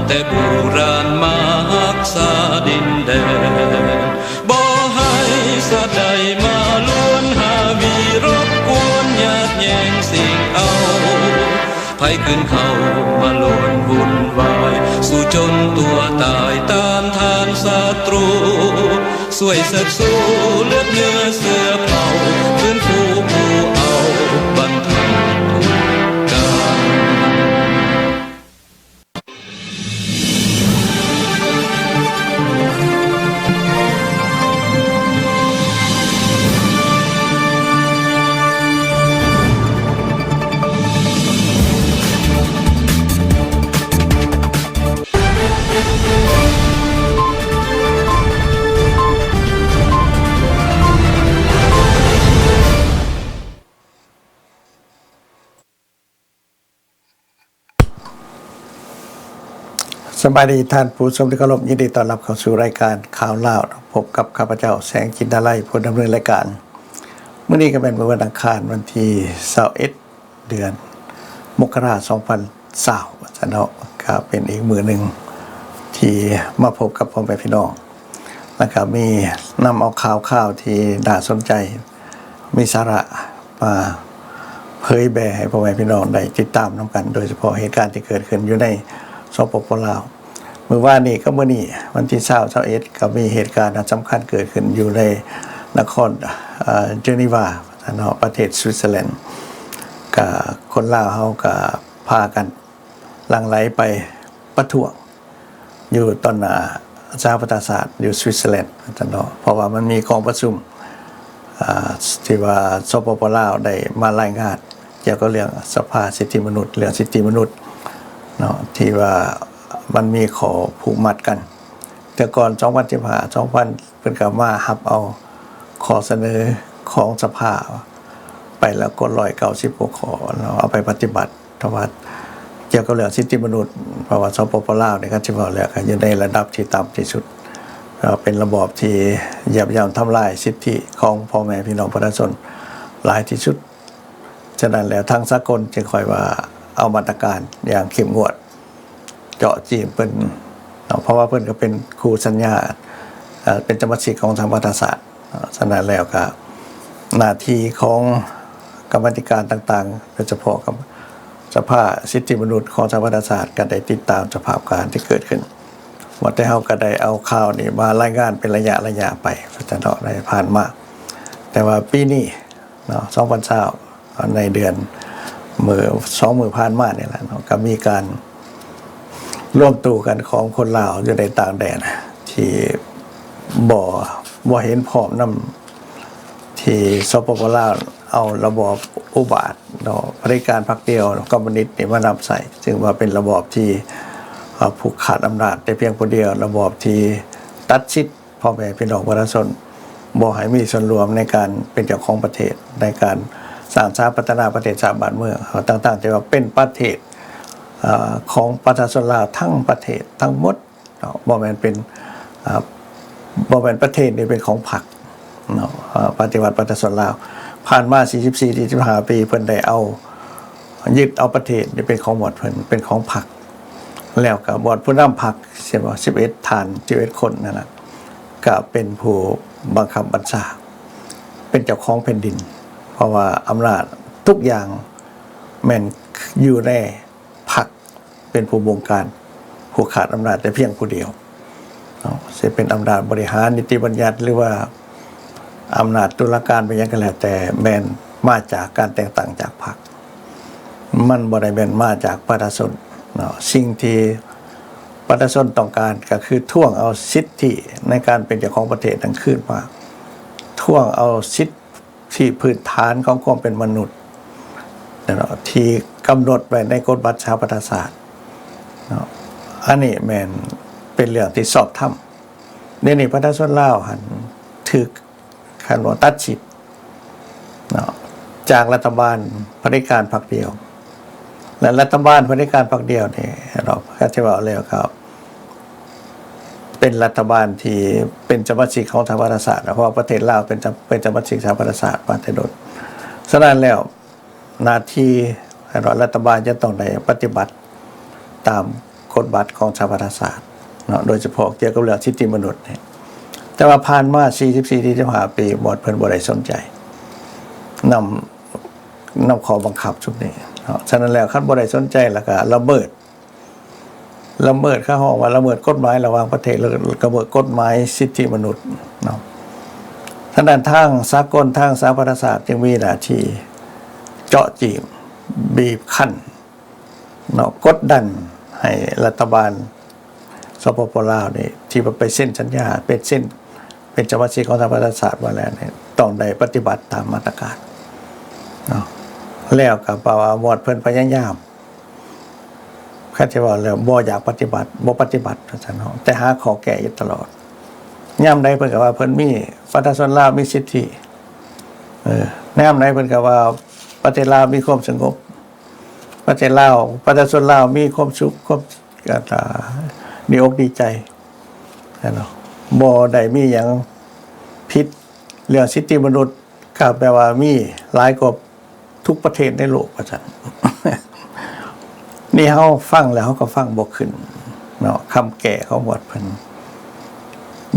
ແຕ່ບູຮານມາຮັກສາດິນແດນ ບໍ່ໃຫ້ສັດໃດມາລວນຫາວີ ລົບກວນຍາດແຍ່ງຊິງເອົາ ໃຜຄືນເຂົ້າມາລວນວຸ່ນວາຍ ສູ້ຈົນຕົວຕາຍຕ້ານທານສັດຕູ ຊ່ວຍເຊີດຊູເລືອດເນື້ອເຊື້ອເຜົ່າ ຟື້ນຟູຜູ້ເອົາບັນທັງທຸກການ. ສະບາຍດີທ່ານຜູ້ຊົມທີ່ເຄົາລົບ, ຍິນດີຕ້ອນຮັບເຂົ້າສູ່ລາຍການຂ່າວລາວ, ພົບກັບຂ້າພະເຈົ້າ ແສງຈິນດາໄລ ຜູ້ດຳເນີນລາຍການ. ມື້ນີ້ກໍແມ່ນວັນອັງຄານ ວັນທີຊາວເອັດ ເດືອນມົກກະລາ ສອງພັນຊາວ ວ່າຊັ້ນເນາະ, ກໍເປັນອີກມື້ໜຶ່ງທີ່ມາພົບກັບພໍ່ແມ່ພີ່ນ້ອງ ແລ້ວກໍມີ ນຳເອົາຂ່າວຄາວທີ່ໜ້າສົນໃຈ ມີສາລະມາເຜີຍແຜ່ໃຫ້ພໍ່ແມ່ພີ່ນ້ອງໄດ້ຕິດຕາມນຳກັນ, ໂດຍສະເພາະເຫດການທີ່ເກີດຂຶ້ນຢູ່ໃນ ສປປ ລາວ. ມື້ວານນີ້ກັບມື້ນີ້ ວັນທີຊາວ ຊາວເອັດ ກໍມີເຫດການອັນສຳຄັນເກີດຂຶ້ນຢູ່ໃນນະຄອນ ເອີ ເຈນີວາ ເນາະ ປະເທດສະວິດເຊີແລັນ. ກະຄົນລາວເຮົາກະພາກັນຫຼັ່ງໄຫຼໄປປະທ້ວງ ຢູ່ຕໍ່ໜ້າສະຫະປະຊາຊາດຢູ່ສະວິດເຊີແລັນ ວ່າຊັ້ນເນາະ, ເພາະວ່າມັນມີກອງປະຊຸມ ອ່າ ທີ່ວ່າ ສປປ ລາວ ໄດ້ມາລາຍງານກ່ຽວກັບເລື່ອງສະພາສິດທິມະນຸດ, ເລື່ອງສິດທິມະນຸດເນາະ ທີ່ວ່າມັນມີຂໍ້ຜູກມັດກັນ. ແຕ່ກ່ອນ ສອງພັນສິບຫ້າ ສອງພັນ ເພິ່ນກໍມາຮັບເອົາຂໍ້ສະເໜີຂອງສະພາໄປແລ້ວ ກວ່າຮ້ອຍເກົ້າສິບກວ່າຂໍ້ເນາະ ເອົາໄປປະຕິບັດ. ແຕ່ວ່າກ່ຽວກັບເລື່ອງສິດທິມະນຸດ ເພາະວ່າ ສປປ ລາວ ນີ້ ຄັນຊິເວົ້າແລ້ວ ກໍຢູ່ໃນລະດັບທີ່ຕ່ຳທີ່ສຸດ, ເປັນລະບອບທີ່ຢຽບຢ່ຳທຳລາຍສິດທິຂອງພໍ່ແມ່ພີ່ນ້ອງປະຊາຊົນຫຼາຍທີ່ສຸດ. ສະນັ້ນແລ້ວ ທາງສາກົນຈຶ່ງຄ່ອຍວ່າເອົາມາດຕະການຢ່າງເຂັ້ມງວດ ເຈາະຈີ້ມເພິ່ນເນາະ, ເພາະວ່າເພິ່ນກໍເປັນຄູ່ສັນຍາ ເອີ ເປັນສະມາຊິກຂອງສະຫະປະຊາຊາດເນາະ. ສະນັ້ນແລ້ວກໍໜ້າທີ່ຂອງກຳມາທິການຕ່າງໆ ໂດຍສະເພາະກັບສະພາສິດທິມະນຸດຂອງສະຫະປະຊາຊາດ ກໍໄດ້ຕິດຕາມສະພາບການທີ່ເກີດຂຶ້ນ. ວ່າແຕ່ເຮົາກໍໄດ້ເອົາຂ່າວນີ້ມາລາຍງານເປັນໄລຍະໆໄປ ວ່າຊັ້ນເນາະ ໃນຜ່ານມາ. ແຕ່ວ່າປີນີ້ ເນາະ ສອງພັນຊາວ ໃນເດືອນ ມື້ ສອງມື້ຜ່ານມານີ້ແຫຼະເນາະ ກໍມີການລວມໂຕກັນຂອງຄົນລາວຢູ່ໃນຕ່າງແດນ ທີ່ບໍ່ ບໍ່ເຫັນພ້ອມນຳ ທີ່ ສປປ ລາວ ເອົາລະບອບອຸບາດເນາະ ຜະເດັດການພັກດຽວຄອມມູນິດນີ້ມານຳໃຊ້, ຊຶ່ງວ່າເປັນລະບອບທີ່ ເອີ ຜູກຂາດອຳນາດແຕ່ພຽງຜູ້ດຽວ, ລະບອບທີ່ຕັດສິດ ພໍ່ແມ່ພີ່ນ້ອງປະຊາຊົນບໍ່ໃຫ້ມີສ່ວນຮ່ວມໃນການເປັນເຈົ້າຂອງປະເທດ, ໃນການສ້າງສາພັດທະນາປະເທດຊາດບ້ານເມືອງ, ທັງໆທີ່ວ່າເປັນປະເທດ ເອີ ຂອງປະຊາຊົນລາວທັງປະເທດທັງໝົດເນາະ, ບໍ່ແມ່ນເປັນ ເອີ ບໍ່ແມ່ນປະເທດນີ້ເປັນຂອງພັກເນາະ, ເອີ ປະຕິວັດປະຊາຊົນລາວ ຜ່ານມາສີ່ສິບສີ່ ສີ່ສິບຫ້າປີ ເພິ່ນໄດ້ເອົາ ຍຶດເອົາປະເທດນີ້ເປັນຂອງໝວດເພິ່ນ ເປັນຂອງພັກ, ແລ້ວກໍໝວດຜູ້ນຳພັກ ເຊັ່ນວ່າສິບເອັດທ່ານ ສິບເອັດຄົນນັ້ນນະ ກໍເປັນຜູ້ບັງຄັບບັນຊາ ເປັນເຈົ້າຂອງແຜ່ນດິນ, ເພາະວ່າອຳນາດທຸກຢ່າງແມ່ນຢູ່ໃນພັກ ເປັນຜູ້ບົງການ ຜູກຂາດອຳນາດແຕ່ພຽງຜູ້ດຽວເນາະ, ຊິເປັນອຳນາດບໍລິຫານ ນິຕິບັນຍັດ ຫຼືວ່າອຳນາດຕຸລາການ ເປັນຫຍັງກໍແລ້ວແຕ່ ແມ່ນມາຈາກການແຕ່ງຕັ້ງຈາກພັກ, ມັນບໍ່ໄດ້ແມ່ນມາຈາກປະຊາຊົນເນາະ. ສິ່ງທີ່ປະຊາຊົນຕ້ອງການກໍຄືທວງເອົາສິດທິໃນການເປັນເຈົ້າຂອງປະເທດນັ້ນຄືນມາ, ທວງເອົາສິດ ທີ່ພື້ນຖານຂອງຄວາມເປັນມະນຸດເນາະ ທີ່ກຳນົດໄວ້ໃນກົດບັດສະຫະປະຊາຊາດເນາະ, ອັນນີ້ແມ່ນເປັນເລື່ອງທີ່ຊອບທຳ. ດຽວນີ້ປະຊາຊົນລາວຫັ້ນຖືກ ຄັນວ່າຕັດສິດເນາະ ຈາກລັດຖະບານຜະເດັດການພັກດຽວ ແລະ ລັດຖະບານຜະເດັດການພັກດຽວນີ້ເນາະ ຄັນຊິເວົ້າແລ້ວກໍ ເປັນລັດຖະບານທີ່ເປັນສະມາຊິກຂອງສະຫະປະຊາຊາດ, ເພາະວ່າປະເທດລາວເປັນສະ ເປັນສະມາຊິກສະຫະປະຊາຊາດມາແຕ່ດົນ. ສະນັ້ນແລ້ວ ໜ້າທີ່ໃຫ້ລັດຖະບານຈະຕ້ອງໄດ້ປະຕິບັດຕາມ ກົດບັດຂອງສະຫະປະຊາຊາດເນາະ ໂດຍສະເພາະກ່ຽວກັບເລື່ອງສິດທິມະນຸດນີ້. ແຕ່ວ່າຜ່ານມາສີ່ສິບສີ່ ສີ່ສິບຫ້າປີ ໝວດເພິ່ນບໍ່ໄດ້ສົນໃຈນຳ ນຳຂໍ້ບັງຄັບຊຸດນີ້ເນາະ. ສະນັ້ນແລ້ວ ຄັນບໍ່ໄດ້ສົນໃຈ ແລ້ວກໍລະເມີດ ລະເມີດ ເຂົາຮ້ອງວ່າລະເມີດກົດໝາຍລະຫວ່າງປະເທດ ແລະ ລະເມີດກົດໝາຍສິດທິມະນຸດເນາະ. ສະນັ້ນ ທາງສາກົນ ທາງສະຫະປະຊາຊາດ ຈຶ່ງມີໜ້າທີ່ເຈາະຈີ້ມ ບີບຄັ້ນເນາະ ກົດດັນໃຫ້ລັດຖະບານ ສປປ ລາວນີ້ ທີ່ວ່າໄປເຊັນສັນຍາ ເປັນເຊັນ ເປັນສະມາຊິກຂອງສະຫະປະຊາຊາດມາແລ້ວນີ້ ຕ້ອງໄດ້ປະຕິບັດຕາມມາດຕະການເນາະ. ແລ້ວກໍເພາະວ່າໝວດເພິ່ນພະຍາຍາມ ຄັນຊິເວົ້າແລ້ວ ບໍ່ຢາກປະຕິບັດ ບໍ່ປະຕິບັດ ວ່າຊັ້ນເນາະ ແຕ່ຫາຂໍ້ແກ້ຢູ່ຕະຫຼອດ. ຍາມໃດເພິ່ນກໍວ່າເພິ່ນມີ ປະຊາຊົນລາວມີສິດທິ ເອີ ຍາມໃດເພິ່ນກໍວ່າປະເທດລາວມີຄວາມສະຫງົບ ປະເທດລາວ ປະຊາຊົນລາວມີຄວາມສຸກ ຄວາມ ກໍດີອົກດີໃຈເນາະ ບໍ່ໄດ້ມີຫຍັງຜິດ. ເລື່ອງສິດທິມະນຸດກໍແປວ່າມີຫຼາຍກວ່າທຸກປະເທດໃນໂລກ ວ່າຊັ້ນ. ນີ້ເຮົາຟັງແລ້ວເຮົາກໍຟັງບໍ່ຂຶ້ນເນາະ ຄຳແກ້ຂອງໝວດເພິ່ນ.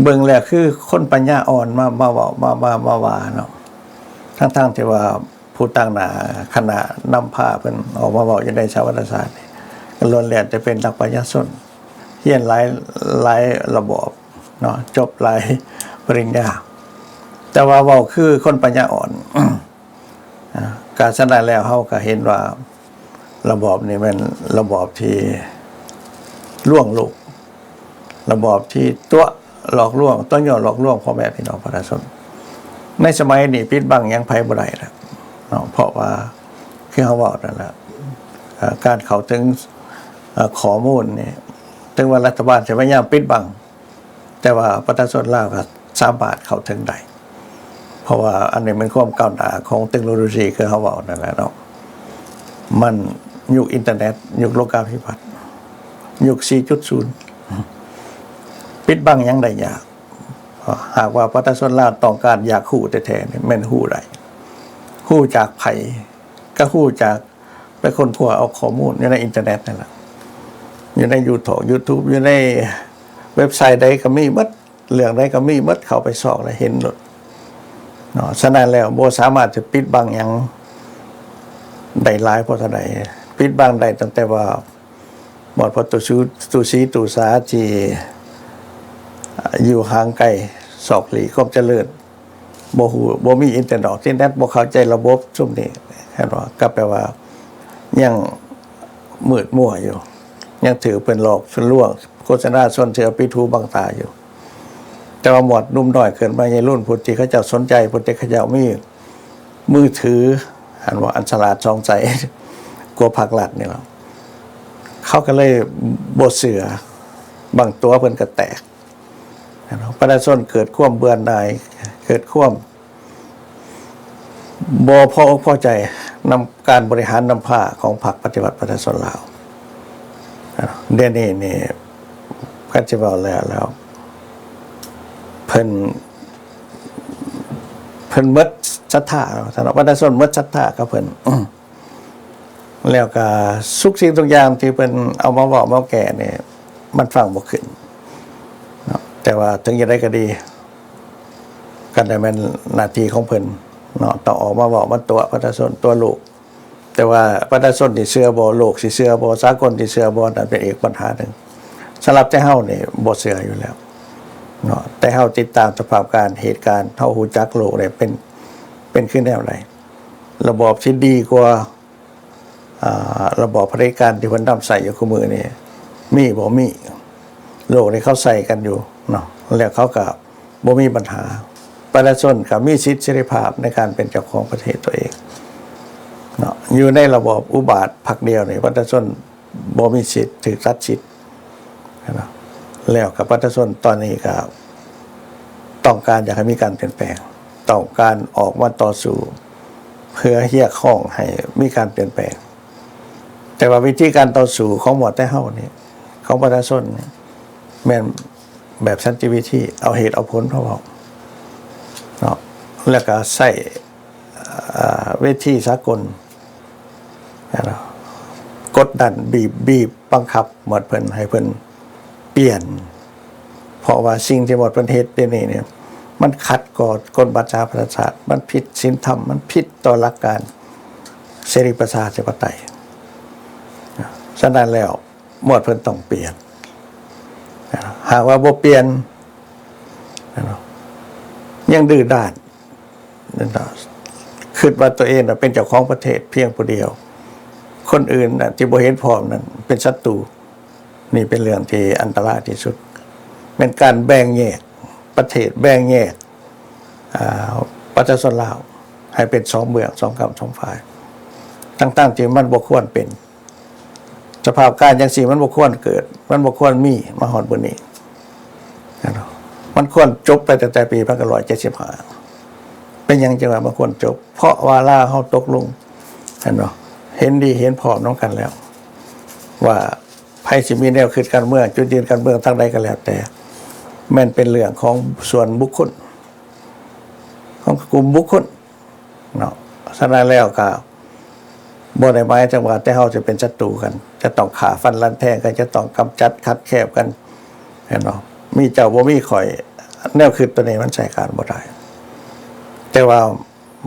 ເບິ່ງແລ້ວຄືຄົນປັນຍາອ່ອນມາ ມາເວົ້າ ມາ ມາ ມາວ່າເນາະ ທັງໆທີ່ວ່າ ຜູ້ຕາງໜ້າຄະນະນຳພາເພິ່ນອອກມາເວົ້າຢູ່ໃນສະຫະປະຊາຊາດນີ້ ກໍລ້ວນແລ້ວແຕ່ເປັນນັກປັນຍາຊົນ ຮຽນຫຼາຍ ຫຼາຍລະບອບເນາະ ຈົບຫຼາຍປະລິນຍາ ແຕ່ວ່າເວົ້າຄືຄົນປັນຍາອ່ອນ. ອາ ກະສະນັ້ນແລ້ວ ເຮົາກະເຫັນວ່າລະບອບນີ້ແມ່ນລະບອບທີ່ລວງໂລກ ລະບອບທີ່ຕົວະຫຼອກລວງ ຕົວະຍົວະຫຼອກລວງພໍ່ແມ່ພີ່ນ້ອງປະຊາຊົນ. ໃນສະໄໝນີ້ປິດບັງຫຍັງໃຜບໍ່ໄດ້ແລ້ວເນາະ ເພາະວ່າຄືເຮົາເວົ້ານັ້ນແຫຼະ ເອີ ການເຂົ້າເຖິງ ເອີ ຂໍ້ມູນນີ້ ເຖິງວ່າລັດຖະບານຈະພະຍາຍາມປິດບັງ ແຕ່ວ່າປະຊາຊົນລາວກໍສາມາດເຂົ້າເຖິງໄດ້ ເພາະວ່າອັນນີ້ແມ່ນຄວາມກ້າວໜ້າຂອງເຕັກໂນໂລຊີ ຄືເຮົາເວົ້ານັ້ນແຫຼະເນາະ ມັນຍຸກອິນເຕີເນັດ ຍຸກໂລກາພິວັດ ຍຸກສີ່ຈຸດສູນ ປິດບັງຫຍັງໄດ້ຍາກ. ຫາກວ່າປະຊາຊົນລາວຕ້ອງການຢາກຮູ້ແທ້ໆນີ້ ແມ່ນຮູ້ໄດ້. ຮູ້ຈາກໃຜ? ກໍຮູ້ຈາກໄປຄົ້ນຄວ້າເອົາຂໍ້ມູນຢູ່ໃນອິນເຕີເນັດນັ້ນລະ ຢູ່ໃນຢູທູບ ຢູທູບ ຢູ່ໃນເວັບໄຊໃດກໍມີໝົດ ເລື່ອງໃດກໍມີໝົດ ເຂົ້າໄປຊອກແລ້ວເຫັນໂລດເນາະ. ສະນັ້ນແລ້ວ ບໍ່ສາມາດຈະປິດບັງຫຍັງໄດ້ຫຼາຍພໍເທົ່າໃດ. ປິດບັງໄດ້ຕັ້ງແຕ່ວ່າໝວດພໍ່ຕູ້ສີຕູ້ສາທີ່ຢູ່ຫ່າງໄກຊອກຫຼີກຄວາມຈະເລີນ ບໍ່ຮູ້ ບໍ່ມີອິນເຕີເນັດ ອິນເຕີເນັດ ບໍ່ເຂົ້າໃຈລະບົບຊຸມນີ້ ເຫັນບໍ່? ກໍແປວ່າຍັງມືດມົວຢູ່ ຍັງຖືກເພິ່ນຫຼອກລວງ ໂຄສະນາຊົນເທື່ອ ປິດຫູບັງຕາຢູ່. ແຕ່ວ່າໝວດໜຸ່ມນ້ອຍເກີດມາໃຫຍ່ລຸນ ຜູ້ທີ່ເຂົາເຈົ້າສົນໃຈ ຜູ້ທີ່ເຂົາເຈົ້າມີມືຖື ອັນວ່າອັນສະຫຼາດສ່ອງໃສກວ່າພາກລັດນີ້ລະ ເຂົາກໍເລີຍບໍ່ເຊື່ອ ບາງຕົວເພິ່ນກໍແຕກ. ປະຊາຊົນເກີດຄວາມເບື່ອໜ່າຍ ເກີດຄວາມບໍ່ພໍອົກພໍໃຈນຳການບໍລິຫານນຳພາຂອງພັກປະຕິວັດປະຊາຊົນລາວ. ດຽວນີ້ນີ້ ຄັນຊິເວົ້າແລ້ວ ແລ້ວເພິ່ນ ເພິ່ນໝົດສັດທາ ປະຊາຊົນໝົດສັດທາກັບເພິ່ນ. ແລ້ວກະທຸກສິ່ງທຸກຢ່າງທີ່ເພິ່ນເອົາມາເວົ້າມາແກ້ນີ້ ມັນຟັງບໍ່ຂຶ້ນເນາະ. ແຕ່ວ່າເຖິງຢ່າງໃດກໍດີ ກໍໄດ້ແມ່ນໜ້າທີ່ຂອງເພິ່ນເນາະ ຕ້ອງອອກມາເວົ້າມາຕົວະປະຊາຊົນ ຕົວະໂລກ. ແຕ່ວ່າປະຊາຊົນຊິເຊື່ອບໍ່ ໂລກຊິເຊື່ອບໍ່ ສາກົນຊິເຊື່ອບໍ່ ນັ້ນເປັນອີກບັນຫາໜຶ່ງ. ສຳລັບແຕ່ເຮົານີ້ບໍ່ເຊື່ອຢູ່ແລ້ວເນາະ ແຕ່ເຮົາຕິດຕາມສະພາບການ ເຫດການ ເຮົາຮູ້ຈັກໂລກນີ້ເປັນ ເປັນຄືແນວໃດ ລະບອບທີ່ດີກວ່າ ອາ ລະບອບຜະເດັດການທີ່ເພິ່ນນຳໃຊ້ຢູ່ຄູ່ມື້ນີ້ ມີບໍ່? ມີ. ໂລກນີ້ເຂົາໃຊ້ກັນຢູ່ເນາະ ແລ້ວເຂົາກໍບໍ່ມີບັນຫາ. ປະຊາຊົນກໍມີສິດເສລີພາບໃນການເປັນເຈົ້າຂອງປະເທດຕົວເອງເນາະ. ຢູ່ໃນລະບອບອຸບາດພັກດຽວນີ້ ປະຊາຊົນບໍ່ມີສິດຖືກຕັດສິດ. ແລ້ວກໍປະຊາຊົນຕອນນີ້ກໍຕ້ອງການຢາກໃຫ້ມີການປ່ຽນແປງ ຕ້ອງການອອກມາຕໍ່ສູ້ເພື່ອຮຽກຮ້ອງໃຫ້ມີການປ່ຽນແປງ. ແຕ່ວ່າວິທີການຕໍ່ສູ້ຂອງໝວດແຕ່ເຮົານີ້ ຂອງປະຊາຊົນນີ້ ແມ່ນແບບສັນຕິວິທີ ເອົາເຫດເອົາຜົນມາເວົ້າເນາະ ແລ້ວກໍໃຊ້ ເອີ ເວທີສາກົນ ກົດດັນ ບີບ ບີບ ບັງຄັບໝວດເພິ່ນໃຫ້ເພິ່ນປ່ຽນ ເພາະວ່າສິ່ງທີ່ໝວດເພິ່ນເຮັດດຽວນີ້ນີ້ ມັນຂັດຕໍ່ກົດບັດສະຫະປະຊາຊາດ, ມັນຜິດສິນທຳ, ມັນຜິດຕໍ່ຫຼັກການເສລີປະຊາທິປະໄຕ. ສະນັ້ນແລ້ວ ໝວດເພິ່ນຕ້ອງປ່ຽນ. ຫາກວ່າບໍ່ປ່ຽນ ຍັງດື້ດ້ານ ຄິດວ່າຕົວເອງນະເປັນເຈົ້າຂອງປະເທດພຽງຜູ້ດຽວ, ຄົນອື່ນນະທີ່ບໍ່ເຫັນພ້ອມນັ້ນເປັນສັດຕູ. ນີ້ເປັນເລື່ອງທີ່ອັນຕະລາຍທີ່ສຸດ, ແມ່ນການແບ່ງແຍກປະເທດ, ແບ່ງແຍກ ອາ ປະຊາຊົນລາວໃຫ້ເປັນສອງເບື້ອງ, ສອງກ້ຳສອງຝ່າຍ, ທັງໆທີ່ມັນບໍ່ຄວນເປັນ. ສະພາບການຈັ່ງຊີ້ມັນບໍ່ຄວນເກີດ, ມັນບໍ່ຄວນມີມາຮອດມື້ນີ້. ມັນຄວນຈົບໄປຕັ້ງແຕ່ປີພັນເກົ້າຮ້ອຍເຈັດສິບຫ້າ. ເປັນຫຍັງຈຶ່ງວ່າມັນຄວນຈົບ? ເພາະວ່າລາວເຮົາຕົກລົງ ເຫັນບໍ່? ເຫັນດີເຫັນພ້ອມນຳກັນແລ້ວ ວ່າໃຜຊິມີແນວຄິດການເມືອງ, ຈຸດຢືນການເມືອງທາງໃດກໍແລ້ວແຕ່, ແມ່ນເປັນເລື່ອງຂອງສ່ວນບຸກຄົນ, ຂອງກຸ່ມບຸກຄົນ ເນາະ. ສະນັ້ນແລ້ວກໍບໍ່ໄດ້ໝາຍເຖິງວ່າແຕ່ເຮົາຈະເປັນສັດຕູກັນ, ຈະຕ້ອງຂ້າຟັນລັນແທງກັນ, ຈະຕ້ອງກຳຈັດຄັດແຄບກັນ, ເຫັນບໍ່? ມີເຈົ້າບໍ່ມີຂ້ອຍ, ແນວຄິດຕົວນີ້ມັນໃຊ້ການບໍ່ໄດ້. ແຕ່ວ່າ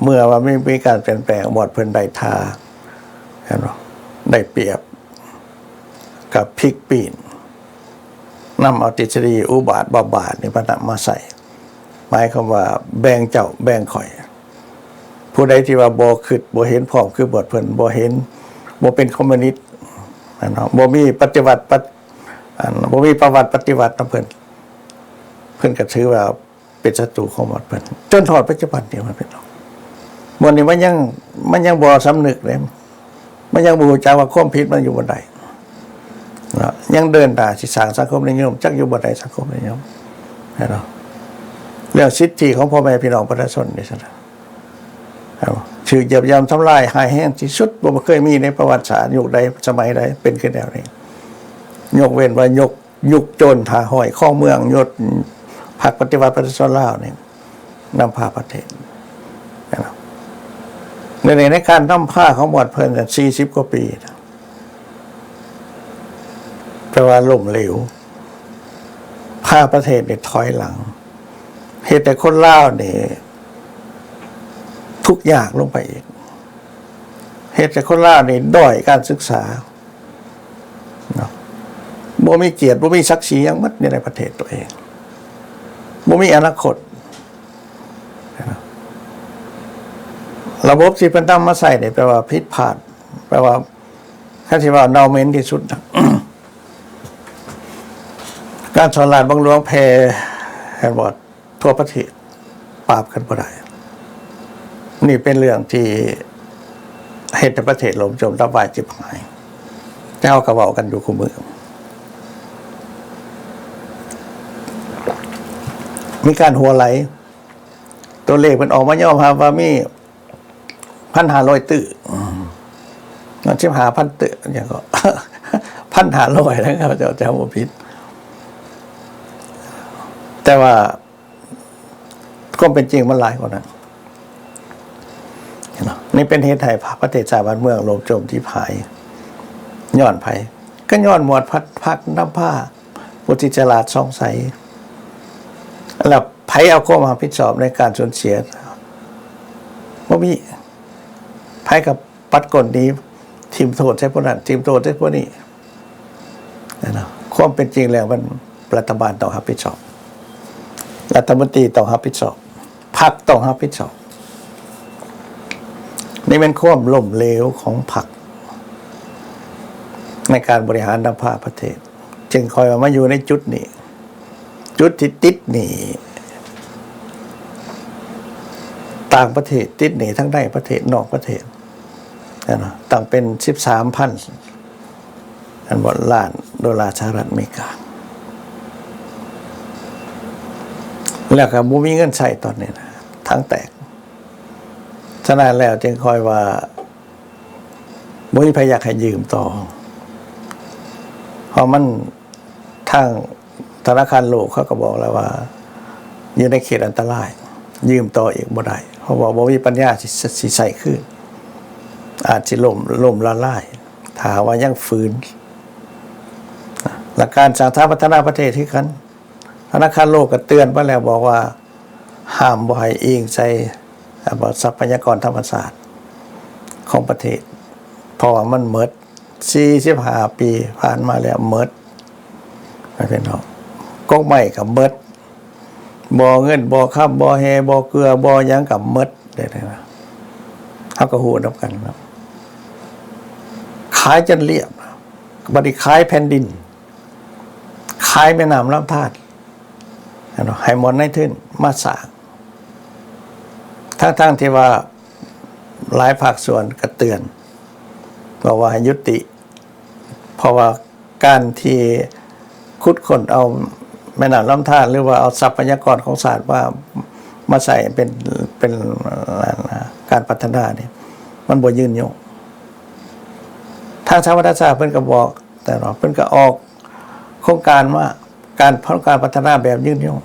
ເມື່ອວ່າມີ, ມີການປ່ຽນແປງ, ໝວດເພິ່ນໄດ້ທ່າ, ເຫັນບໍ່? ໄດ້ປຽບ, ກໍພິກປີ້ນ, ນຳເອົາທິດສະດີອຸບາດບຳບາດນີ້ມານຳມາໃຊ້, ໝາຍຄວາມວ່າແບ່ງເຈົ້າແບ່ງຂ້ອຍ. ຜູ້ໃດທີ່ວ່າບໍ່ຄິດ ບໍ່ເຫັນພ້ອມຄືໝວດເພິ່ນ, ບໍ່ເຫັນ, ບໍ່ເປັນຄອມມູນິດ, ແມ່ນບໍ່? ບໍ່ມີປະຕິວັດ, ປະ, ອັນ, ບໍ່ມີປະຫວັດປະຕິວັດນຳເພິ່ນ, ເພິ່ນກໍຖືວ່າເປັນສັດຕູຂອງໝວດເພິ່ນ ຈົນຮອດປັດຈຸບັນນີ້. ໝວດນີ້ມັນຍັງ, ມັນຍັງບໍ່ສຳນຶກເດ້, ມັນຍັງບໍ່ຮູ້ຈັກວ່າຄວາມຜິດມັນຢູ່ບ່ອນໃດ. ເນາະ, ຍັງເດີນໜ້າຊິສ້າງສັງຄົມນິຍົມ, ຈັກຢູ່ບ່ອນໃດສັງຄົມນິຍົມ, ເຫັນບໍ່? ເລື່ອງສິດທິຂອງພໍ່ແມ່ພີ່ນ້ອງປະຊາຊົນນີ້ຊັ້ນນະ, ເອົາ ຖືກຢຽບຢ່ຳທຳລາຍຮ້າຍແຮງທີ່ສຸດ, ບໍ່ເຄີຍມີໃນປະຫວັດສາດຍຸກໃດສະໄໝໃດເປັນຄືແນວນີ້, ຍົກເວັ້ນວ່າຍຸກ, ຍຸກໂຈນຫ້າຮ້ອຍຄອງເມືອງ, ຍຸກພັກປະຕິວັດປະຊາຊົນລາວນີ້ ນຳພາປະເທດ. ໃນ, ໃນການນຳພາຂອງໝວດເພິ່ນສີ່ສິບກວ່າປີ ແປວ່າລົ້ມເຫຼວ, ພາປະເທດນີ້ຖອຍຫຼັງ, ເຮັດໃຫ້ຄົນລາວນີ້ທຸກຍາກລົງໄປອີກ, ເຮັດໃຫ້ຄົນລາວນີ້ດ້ອຍການສຶກສາ. ເນາະ, ບໍ່ມີກຽດ ບໍ່ມີສັກສີຫຍັງໝົດຢູ່ໃນປະເທດຕົວເອງ, ບໍ່ມີອະນາຄົດ. ລະບົບທີ່ເພິ່ນນຳມາໃຊ້ນີ້ແປວ່າຜິດພາດ, ແປວ່າ ຄັນຊິວ່າເນົ່າເໝັນທີ່ສຸດນະ. ການສໍ້ລາດບັງຫຼວງແຜ່ ແມ່ນບໍ່? ທົ່ວປະເທດ ປາບກັນບໍ່ໄດ້. ນີ້ເປັນເລື່ອງທີ່ເຮັດໃຫ້ປະເທດລົ້ມຈົມດັບວາຍຈິບຫາຍ, ແຕ່ເຮົາກໍເວົ້າກັນຢູ່ຄູ່ມື້. ມີການຮົ່ວໄຫຼ, ຕົວເລກເພິ່ນອອກມາຍອມຮັບວ່າມີ ພັນຫ້າຮ້ອຍຕື້, ອືມ ສິບຫ້າພັນຕື້ ຫຍັງກໍ ພັນຫ້າຮ້ອຍ ແລ້ວ ເຈົ້າ ເຈົ້າບໍ່ຜິດ. ແຕ່ວ່າຄວາມເປັນຈິງມັນຫຼາຍກວ່ານັ້ນເນາະ. ນີ້ເປັນເຫດໃຫ້ປະເທດຊາດບ້ານເມືອງລົ້ມຈົມທີ່ພາຍ. ຍ້ອນໃຜ? ກໍຍ້ອນໝວດພັກນຳພາ ຜູ້ທີ່ສະຫຼາດສ່ອງໃສ. ແລ້ວໃຜເອົາຄວາມຮັບຜິດຊອບໃນການສູນເສຍ? ບໍ່ມີ. ໃຜກໍປັດກົ້ນໜີ, ຖິ້ມໂທດໃສ່ຜູ້ນັ້ນ, ຖິ້ມໂທດໃສ່ຜູ້ນີ້. ຄວາມເປັນຈິງແລ້ວມັນ ລັດຖະບານຕ້ອງຮັບຜິດຊອບ, ລັດຖະມົນຕີຕ້ອງຮັບຜິດຊອບ, ພັກຕ້ອງຮັບຜິດຊອບ. ນີ້ແມ່ນຄວາມລົ້ມເຫຼວຂອງພັກໃນການບໍລິຫານນຳພາປະເທດ. ຈຶ່ງຂ້ອຍວ່າມາຢູ່ໃນຈຸດນີ້, ຈຸດທີ່ຕິດໜີ້ຕ່າງປະເທດ, ຕິດໜີ້ທັງໃນປະເທດ ນອກປະເທດ, ແມ່ນບໍ່? ຕັ້ງເປັນສິບສາມພັນ ອັນບໍ່ ລ້ານໂດລາສະຫະລັດອາເມລິກາ, ແລ້ວກໍບໍ່ມີເງິນໃຊ້ຕອນນີ້ນະ, ຖັງແຕກ. ສະນັ້ນແລ້ວຈຶ່ງຂ້ອຍວ່າ ບໍ່ມີໃຜຢາກໃຫ້ຢືມຕໍ່, ເພາະມັນ ທາງທະນາຄານໂລກເຂົາກໍບອກແລ້ວວ່າ ຢູ່ໃນເຂດອັນຕະລາຍ, ຢືມຕໍ່ອີກບໍ່ໄດ້, ເພາະວ່າບໍ່ມີປັນຍາຊິ ຊິໃຊ້ຄືນ, ອາດຊິລົ້ມ ລົ້ມລະລາຍ ຖ້າຫາກວ່າຍັງຝືນ ແລະ ການສ້າງສາພັດທະນາປະເທດຄືກັນ ທະນາຄານໂລກກໍເຕືອນໄປແລ້ວ ບອກວ່າຫ້າມບໍ່ໃຫ້ອີງໃສ່ ອາ ຊັບພະຍາກອນທຳມະຊາດຂອງປະເທດ ເພາະວ່າມັນໝົດ ສີ່ສິບຫ້າປີຜ່ານມາແລ້ວ ໝົດ ໃຫ້ເປັນເນາະ ກົກໄມ້ກໍໝົດ ບໍ່ເງິນ ບໍ່ຄຳ ບໍ່ແຮ່ ບໍ່ເກືອ ບໍ່ຫຍັງກໍໝົດເດ້ ເຮົາກໍຮູ້ນຳກັນເນາະ ຂາຍຈົນລຽບ ບັດນີ້ຂາຍແຜ່ນດິນ ຂາຍແມ່ນ້ຳລຳທານ ເນາະ ໃຫ້ໝົດນາຍທຶນມາສ້າງ ທັງໆທີ່ວ່າຫຼາຍພາກສ່ວນກໍເຕືອນ ບອກວ່າໃຫ້ຍຸຕິ ເພາະວ່າການທີ່ຂຸດຄົ້ນເອົາແມ່ນ້ຳລຳທານ ຫຼືວ່າເອົາຊັບພະຍາກອນຂອງຊາດມາ ມາໃຊ້ເປັນ ເປັນ ເອີ ການພັດທະນານີ້ ມັນບໍ່ຍືນຍົງ. ທາງສະຫະປະຊາຊາດເພິ່ນກໍບອກ ແຕ່ວ່າເພິ່ນກໍອອກໂຄງການມາ ການ ແຜນການພັດທະນາແບບຍືນຍົງ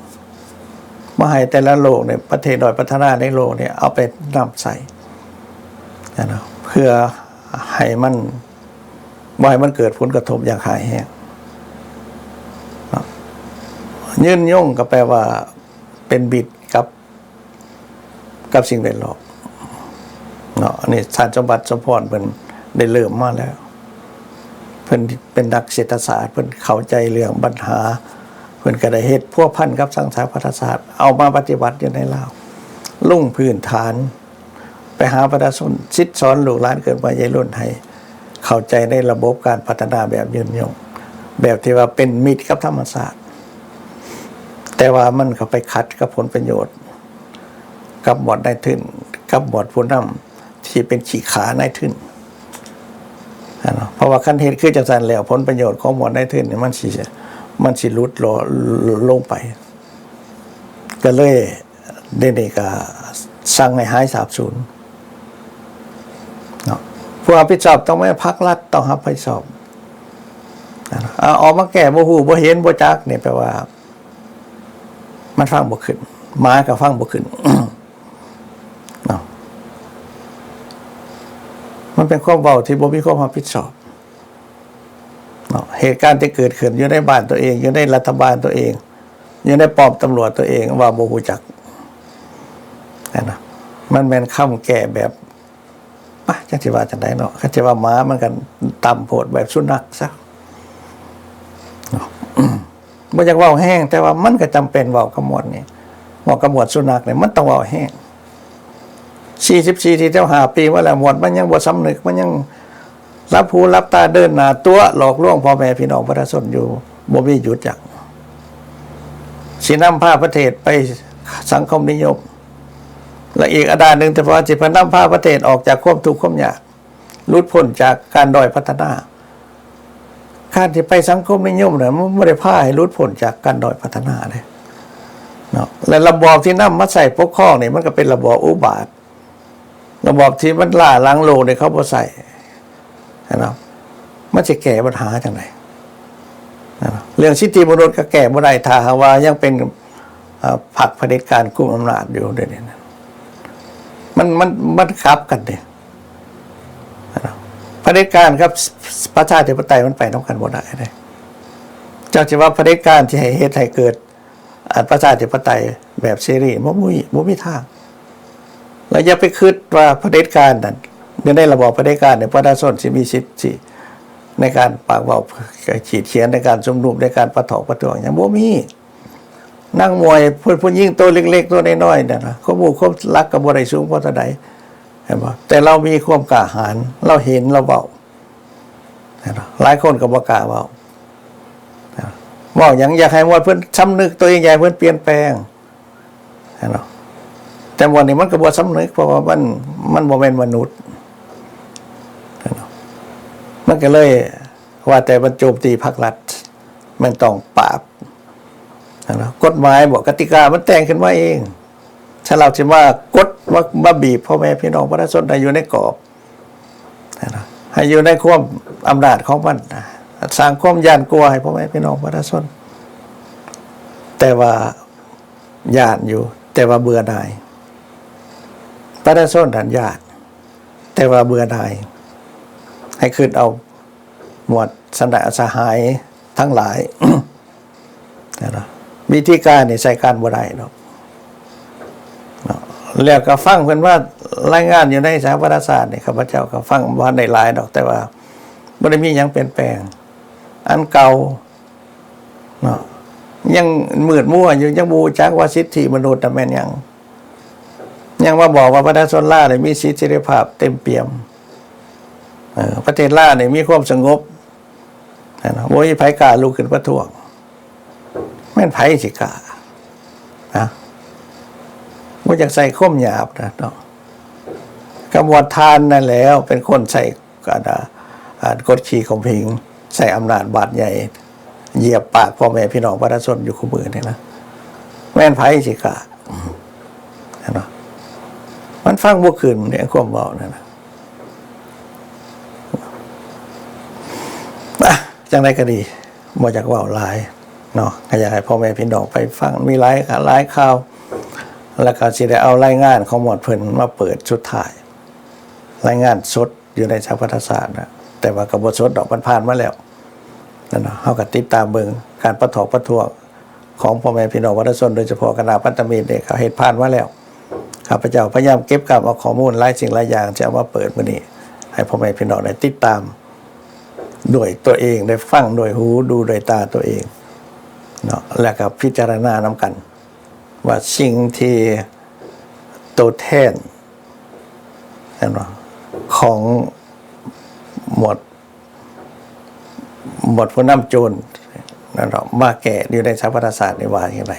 ມາໃຫ້ແຕ່ລະໂລກນີ້ ປະເທດດ້ອຍພັດທະນາໃນໂລກນີ້ ເອົາໄປນຳໃຊ້ ນະ ເພື່ອໃຫ້ມັນ ບໍ່ໃຫ້ມັນເກີດຜົນກະທົບຢ່າງຮ້າຍແຮງເນາະ. ຍືນຍົງກໍແປວ່າເປັນມິດກັບ ກັບສິ່ງແວດລ້ອມເນາະ. ອັນນີ້ທ່ານສົມບັດ ສົມພອນ ເພິ່ນໄດ້ເລີ່ມມາແລ້ວ ເພິ່ນເປັນນັກເສດຖະສາດ ເພິ່ນເຂົ້າໃຈເລື່ອງບັນຫາ ເພິ່ນກໍໄດ້ເຮັດພົວພັນກັບສັງສາພັນທະຊາດ ເອົາມາປະຕິບັດຢູ່ໃນລາວ ລົງພື້ນຖານ ໄປຫາປະຊາຊົນ ສິດສອນລູກຫຼານເກີດມາໃຫຍ່ລຸ້ນ ໃຫ້ເຂົ້າໃຈໃນລະບົບການພັດທະນາແບບຍືນຍົງ ແບບທີ່ວ່າເປັນມິດກັບທຳມະຊາດ ແຕ່ວ່າມັນກໍໄປຂັດກັບຜົນປະໂຫຍດ ກັບໝວດນາຍທຶນ ກັບໝວດຜູ້ນຳທີ່ເປັນຂີ້ຂ້ານາຍທຶນ ເນາະ. ເພາະວ່າຄັນເຮັດຄືຈັ່ງຊັ້ນແລ້ວ ຜົນປະໂຫຍດຂອງໝວດນາຍທຶນນີ້ ມັນຊິ ມັນຊິຫຼຸດລົງໄປ ກໍເລີຍ ດຽວນີ້ກໍສັ່ງໃຫ້ຫາຍສາບສູນເນາະ. ຜູ້ຮັບຜິດຊອບຕ້ອງແມ່ນພັກລັດ ຕ້ອງຮັບຜິດຊອບ. ເອົາ ອອກມາແກ້ບໍ່ຮູ້ບໍ່ເຫັນບໍ່ຈັກນີ້ ແປວ່າມັນຟັງບໍ່ຂຶ້ນ ໝາກໍຟັງບໍ່ຂຶ້ນເນາະ. ມັນເປັນຄວາມເວົ້າທີ່ບໍ່ມີຄວາມຮັບຜິດຊອບເນາະ. ເຫດການທີ່ເກີດຂຶ້ນຢູ່ໃນບ້ານຕົວເອງ ຢູ່ໃນລັດຖະບານຕົວເອງ ຢູ່ໃນປ້ອມຕຳຫຼວດຕົວເອງ ເວົ້າບໍ່ຮູ້ຈັກ ຫັ້ນນະ. ມັນແມ່ນຄຳແກ້ແບບ ອະ ຈັກຊິວ່າຈັ່ງໃດເນາະ ຄັນຊິວ່າໝາມັນກໍຕ່ຳໂພດ ແບບສຸນັກຊະເນາະ. ບໍ່ຢາກເວົ້າແຮງ ແຕ່ວ່າມັນກໍຈຳເປັນເວົ້າກັບໝວດນີ້ ເວົ້າກັບໝວດສຸນັກນີ້ ມັນຕ້ອງເວົ້າແຮງ. ສີ່ສິບສີ່ ທີ່ເຈົ້າຫ້າປີມາແລ້ວ ໝວດມັນຍັງບໍ່ສຳນຶກ ມັນຍັງ ຫຼັບຫູຫຼັບຕາເດີນໜ້າຕົວະຫຼອກລວງພໍ່ແມ່ພີ່ນ້ອງປະຊາຊົນຢູ່ ບໍ່ມີຢຸດຍັງ ຊິນຳພາປະເທດໄປສັງຄົມນິຍົມ ແລະ ອີກອາດ້ານໜຶ່ງ ແຕ່ວ່າຊິນຳພາປະເທດອອກຈາກຄວາມທຸກຄວາມຍາກ ຫຼຸດພົ້ນຈາກການດ້ອຍພັດທະນາ. ການທີ່ໄປສັງຄົມນິຍົມນັ້ນ ມັນບໍ່ໄດ້ພາໃຫ້ຫຼຸດພົ້ນຈາກການດ້ອຍພັດທະນາເດ້ເນາະ ແລະ ລະບອບທີ່ນຳມາໃຊ້ປົກຄອງນີ້ ມັນກໍເປັນລະບອບອຸບາດ ລະບອບທີ່ມັນລ້າຫຼັງໂລກນີ້ ເຂົາບໍ່ໃຊ້ຫັ້ນນະ ມັນຊິແກ້ບັນຫາຈັ່ງໃດຫັ້ນນະ? ເລື່ອງສິດທິມະນຸດກໍແກ້ບໍ່ໄດ້ ຖ້າຫາກວ່າຍັງເປັນ ເອີ ພັກຜະເດັດການກຸມອຳນາດຢູ່ ດຽວນີ້ນະ ມັນ ມັນ ມັນກັບກັນເດ້ຫັ້ນນະ. ຜະເດັດການກັບປະຊາທິປະໄຕມັນໄປນຳກັນບໍ່ໄດ້ເດ້. ເຈົ້າຊິວ່າຜະເດັດການທີ່ໃຫ້ເຮັດໃຫ້ເກີດ ອັນປະຊາທິປະໄຕແບບເສລີ ບໍ່ມີ ບໍ່ມີທາງ. ແລະ ຢ່າໄປຄິດວ່າຜະເດັດການນັ້ນ ຢູ່ໃນລະບອບຜະເດັດການນີ້ ປະຊາຊົນຊິມີສິດທິໃນການປາກເວົ້າ ຂີດຂຽນ ໃນການຊຸມນຸມ ໃນການປະທ້ວງປະທ້ວງຫຍັງ ບໍ່ມີ. ນັກມວຍ ຜູ້ ຜູ້ຍິງໂຕເລັກໆ ໂຕນ້ອຍໆ ນັ້ນນະ ຄວາມຮູ້ຄວາມລັກກໍບໍ່ໄດ້ສູງພໍເທົ່າໃດ ເຫັນບໍ່? ແຕ່ລາວມີຄວາມກ້າຫານ ລາວເຫັນ ລາວເວົ້າ. ເຫັນບໍ່? ຫຼາຍຄົນກໍບໍ່ກ້າເວົ້າ. ເວົ້າຫຍັງ ຢາກໃຫ້ມວດເພິ່ນສຳນຶກຕົວເອງ ຢາກໃຫ້ເພິ່ນປ່ຽນແປງ ເຫັນບໍ່? ແຕ່ມວດນີ້ມັນກໍບໍ່ສຳນຶກ ເພາະວ່າມັນ ມັນບໍ່ແມ່ນມະນຸດ ເຫັນບໍ່? ມັນກໍເລີຍວ່າແຕ່ມັນໂຈມຕີພັກລັດ ແມ່ນຕ້ອງປາບ ເຫັນບໍ່? ກົດໝາຍບໍ ກະຕິກາມັນແຕ່ງຂຶ້ນມາເອງ ສຳລັບຊິມາກົດ ມາ ມາບີບພໍ່ແມ່ພີ່ນ້ອງປະຊາຊົນໃຫ້ຢູ່ໃນກອບ ໃຫ້ຢູ່ໃນຄວາມອຳນາດຂອງມັນ ສ້າງຄວາມຢ້ານກົວໃຫ້ພໍ່ແມ່ພີ່ນ້ອງປະຊາຊົນ. ແຕ່ວ່າຢ້ານຢູ່ ແຕ່ວ່າເບື່ອໜ່າຍ. ປະຊາຊົນຫັ້ນຢ້ານ ແຕ່ວ່າເບື່ອໜ່າຍ. ໃຫ້ຄິດເອົາໝວດສະຫາຍ ທັງຫຼາຍ ເຫັນບໍ່? ວິທີການນີ້ໃຊ້ການບໍ່ໄດ້ດອກເນາະ. ແລ້ວກໍຟັງເພິ່ນວ່າລາຍງານຢູ່ໃນສະຫະປະຊາຊາດນີ້ ຂ້າພະເຈົ້າກໍຟັງບໍ່ທັນໄດ້ຫຼາຍດອກ, ແຕ່ວ່າບໍ່ໄດ້ມີຫຍັງປ່ຽນແປງ, ອັນເກົ່າເນາະ ຍັງມືດມົວຢູ່, ຍັງບໍ່ຮູ້ຈັກວ່າສິດທິມະນຸດນະແມ່ນຫຍັງ, ຍັງມາບອກວ່າປະຊາຊົນລາວນີ້ມີສິດເສລີພາບເຕັມປ່ຽມ, ເອີ ປະເທດລາວນີ້ມີຄວາມສະຫງົບ ເຫັນບໍ່? ບໍ່ມີໃຜກ້າລຸກຂຶ້ນປະທ້ວງ. ແມ່ນໃຜຊິກ້ານະ? ບໍ່ຢາກໃຊ້ຄວາມຫຍາບນະເນາະ. ກະໝວດທ່ານນັ້ນແຫຼ້ວເປັນຄົນໃຊ້ ອັນ ອັນ ກົດຂີ່ຂົ່ມເຫງ, ໃຊ້ອຳນາດບາດໃຫຍ່ ຢຽບປາກພໍ່ແມ່ພີ່ນ້ອງປະຊາຊົນຢູ່ຄູ່ມື້ນີ້ນະ. ແມ່ນໃຜຊິກ້າ? ເຫັນບໍ່? ມັນຟັງບໍ່ຂຶ້ນເດ້ ຄວາມເວົ້ານັ້ນນະ. ອ່ະ ຈັ່ງໃດກໍດີ ບໍ່ຢາກເວົ້າຫຼາຍເນາະ, ກໍຢາກໃຫ້ພໍ່ແມ່ພີ່ນ້ອງໄປຟັງ, ມີຫຼາຍ ຫຼາຍຂ່າວ, ແລ້ວກໍຊິໄດ້ເອົາລາຍງານຂອງໝວດເພິ່ນມາເປີດສຸດທ້າຍ, ລາຍງານສົດຢູ່ໃນສະຫະປະຊາຊາດນະ, ແຕ່ວ່າກໍບໍ່ສົດດອກ, ມັນຜ່ານມາແລ້ວນັ້ນນະ. ເຮົາກໍຕິດຕາມເບິ່ງການປະທ້ວງປະທ້ວງ ຂອງພໍ່ແມ່ພີ່ນ້ອງປະຊາຊົນ, ໂດຍສະເພາະຄະນະພັນທະມິດນີ້ ເຂົາເຮັດຜ່ານມາແລ້ວ. ຂ້າພະເຈົ້າພະຍາຍາມເກັບກຳເອົາຂໍ້ມູນຫຼາຍສິ່ງຫຼາຍຢ່າງ ທີ່ເອົາມາເປີດມື້ນີ້ ໃຫ້ພໍ່ແມ່ພີ່ນ້ອງໄດ້ຕິດຕາມດ້ວຍຕົວເອງ, ໄດ້ຟັງດ້ວຍຫູ, ດູດ້ວຍຕາຕົວເອງເນາະ, ແລ້ວກໍພິຈາລະນານຳກັນວ່າ ສິ່ງທີ່ໂຕແທນ ແມ່ນບໍ່ ຂອງໝວດ ໝວດຜູ້ນຳໂຈນນັ້ນເນາະ ມາແກ້ຢູ່ໃນສະຫະປະຊາຊາດນີ້ວ່າຈັ່ງໃດ,